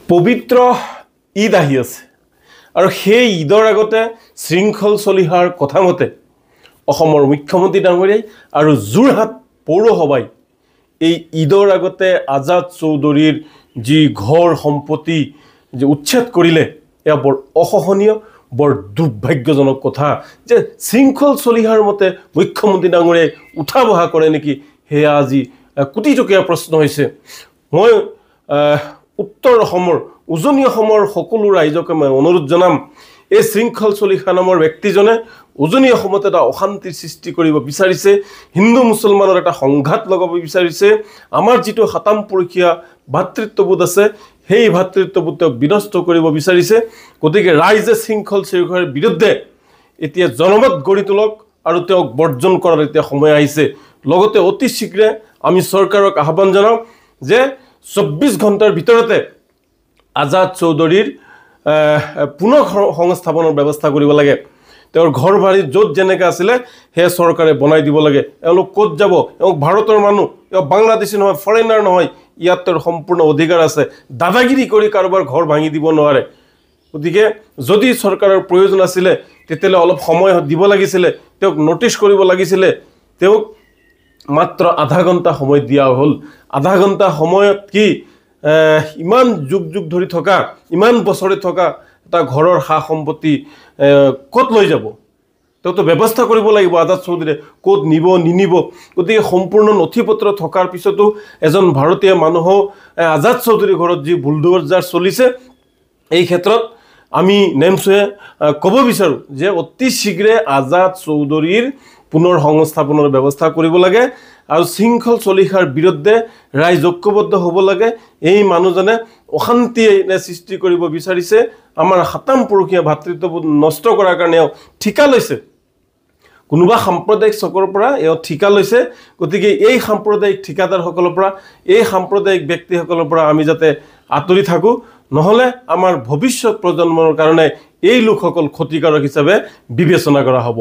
পবিত্ৰ ঈদ আহি আছে আৰু সেই ঈদৰ আগতে শৃংখল চলিহাৰ কথা মতে অসমৰ মুখ্যমন্ত্ৰী ডাঙৰীয়াই আৰু যোৰহাট পৌৰসভাই এই ঈদৰ আগতে আজাদ চৌধুৰীৰ যি ঘৰ সম্পত্তি যে উচ্ছেদ কৰিলে, এয়া বৰ অসহনীয়, বৰ দুৰ্ভাগ্যজনক কথা যে শৃংখল চলিহাৰ মতে মুখ্যমন্ত্ৰী ডাঙৰীয়াই উঠা বহা কৰে নেকি, সেয়া আজি কোটি টকীয়া প্ৰশ্ন হৈছে। মই উত্তৰ অসমৰ, উজনি অসমৰ সকলো ৰাইজকে মই অনুৰোধ জনাম, এই শৃংখল চলিহা নামৰ ব্যক্তিজনে উজনি অসমত এটা অশান্তিৰ সৃষ্টি কৰিব বিচাৰিছে, হিন্দু মুছলমানৰ এটা সংঘাত লগাব বিচাৰিছে। আমাৰ যিটো সাতামপুৰুষীয়া ভাতৃত্ববোধ আছে, সেই ভাতৃত্ববোধ তেওঁক বিনষ্ট কৰিব বিচাৰিছে। গতিকে ৰাইজে শৃংখল চলিহাৰ বিৰুদ্ধে এতিয়া জনমত গঢ়ি তোলক আৰু তেওঁক বৰ্জন কৰাৰ এতিয়া সময় আহিছে। লগতে অতি শীঘ্ৰে আমি চৰকাৰক আহ্বান জনাওঁ যে 24 ঘণ্টাৰ ভিতৰতে আজাদ চৌধুৰীৰ পুনৰ সংস্থাপনৰ ব্যৱস্থা কৰিব লাগে। তেওঁৰ ঘৰ বাৰী য'ত যেনেকৈ আছিলে সেয়া চৰকাৰে বনাই দিব লাগে। এওঁলোক ক'ত যাব? এওঁক ভাৰতৰ মানুহ, এওঁ বাংলাদেশী নহয়, ফৰেনাৰ নহয়, ইয়াত তেওঁৰ সম্পূৰ্ণ অধিকাৰ আছে। দাদাগিৰি কৰি কাৰোবাৰ ঘৰ ভাঙি দিব নোৱাৰে। গতিকে যদি চৰকাৰৰ প্ৰয়োজন আছিলে তেতিয়াহ'লে অলপ সময় দিব লাগিছিলে, তেওঁক ন'টিছ কৰিব লাগিছিলে। তেওঁক মাত্ৰ আধা ঘণ্টা সময় দিয়া হ'ল। আধা ঘণ্টা সময়ত কি ইমান যুগ যুগ ধৰি থকা, ইমান বছৰে থকা এটা ঘৰৰ সা সম্পত্তি ক'ত লৈ যাব? তেওঁতো ব্যৱস্থা কৰিব লাগিব আজাদ চৌধুৰীয়ে ক'ত নিব নিনিব। গতিকে সম্পূৰ্ণ নথি পত্ৰ থকাৰ পিছতো এজন ভাৰতীয় মানুহো আজাদ চৌধুৰীৰ ঘৰত যি বুলডোজাৰ চলিছে, এই ক্ষেত্ৰত আমি নেমচুৱে ক'ব বিচাৰোঁ যে অতি শীঘ্ৰে আজাদ চৌধুৰীৰ পুনৰ সংস্থাপনৰ ব্যৱস্থা কৰিব লাগে আৰু শৃংখল চলিহাৰ বিৰুদ্ধে ৰাইজ ঐক্যবদ্ধ হ'ব লাগে। এই মানুহজনে অশান্তি সৃষ্টি কৰিব বিচাৰিছে, আমাৰ সাতামপুৰুষীয়া ভাতৃত্ববোধ নষ্ট কৰাৰ কাৰণে এওঁ ঠিকা লৈছে, কোনোবা সাম্প্ৰদায়িক চকৰ পৰা এওঁ ঠিকা লৈছে। গতিকে এই সাম্প্ৰদায়িক ঠিকাদাৰসকলৰ পৰা, এই সাম্প্ৰদায়িক ব্যক্তিসকলৰ পৰা আমি যাতে আঁতৰি থাকোঁ, নহ'লে আমাৰ ভৱিষ্যত প্ৰজন্মৰ কাৰণে এই লোকসকল ক্ষতিকাৰক হিচাপে বিবেচনা কৰা হ'ব।